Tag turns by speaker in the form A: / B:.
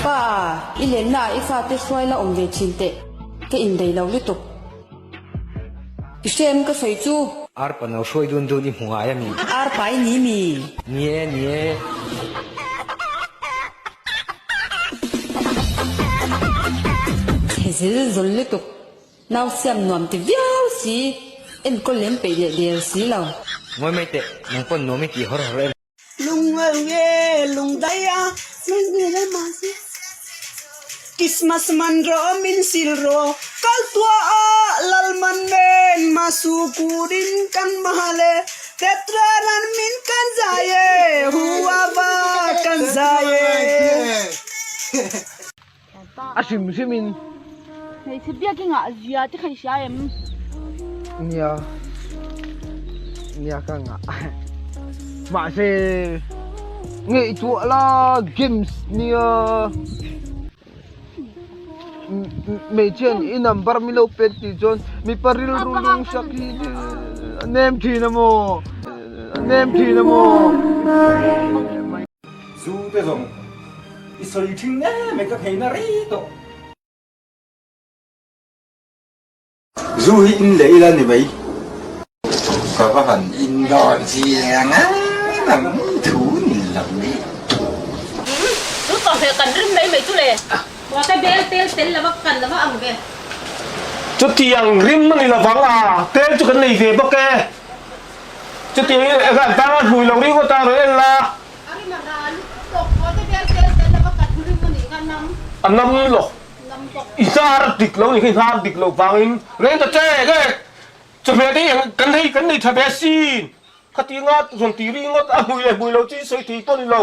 A: Pa, i lenna ah i fate hruai la awm ve thin teh, ka indaih lo lutuk. I hre em ka sawi chu?
B: Arpa no hruai dun dun i hmu ngai a mi?
A: Arpa i ni mi?
B: Ni e, ni e.
A: Chhe zil zul lutuk. Nau siam nuam ti viau si, enkawl lem peih leh der si lo.
B: Ngawi mai teh, nang pawn nuam i tih hawr hawr em?
C: Lungnge lungdai a Kismas man rawh min sil rawh kal tuah a lal man nen masu kurin kan mahal e tetraran min kan zai e hua va kan zai e.
D: A hrim hrim in.
E: Hmeichhe biak i ngah zia te kha i hria em?
D: Nia. Nia ka ngah. Mahse ngaihtuah la games nia. Hmeichhian i number mi lo pek tih chuan mipa rilru lungsak hi a nem thin a maw? A nem thin a maw?
F: Zu te zawng i sawi thin em e ka thei na rei tawh. Zu hi in leh ila ni mai. Ka va han in dawn chiang a nang thu ni lo ni.
G: Chu tawhhleh kan rim mai mai chu le. Mawte bel tel tel lova kan lova ang ve.
H: Chutiang rim a ni lovang a, tel chu kan nei ve bawk e. Chutiang in eng an tang a hlui lo ringawt a rawn en la. A nam lo. I hnar dik lo ni kha i hnar dik lo vangin reng ta che nge chawhmeh te hi kan hei kan nei tha ve asin. Khati nga rawn ti ringawt a hmui leh hmui lo chu i sawi thei pawh ni lo.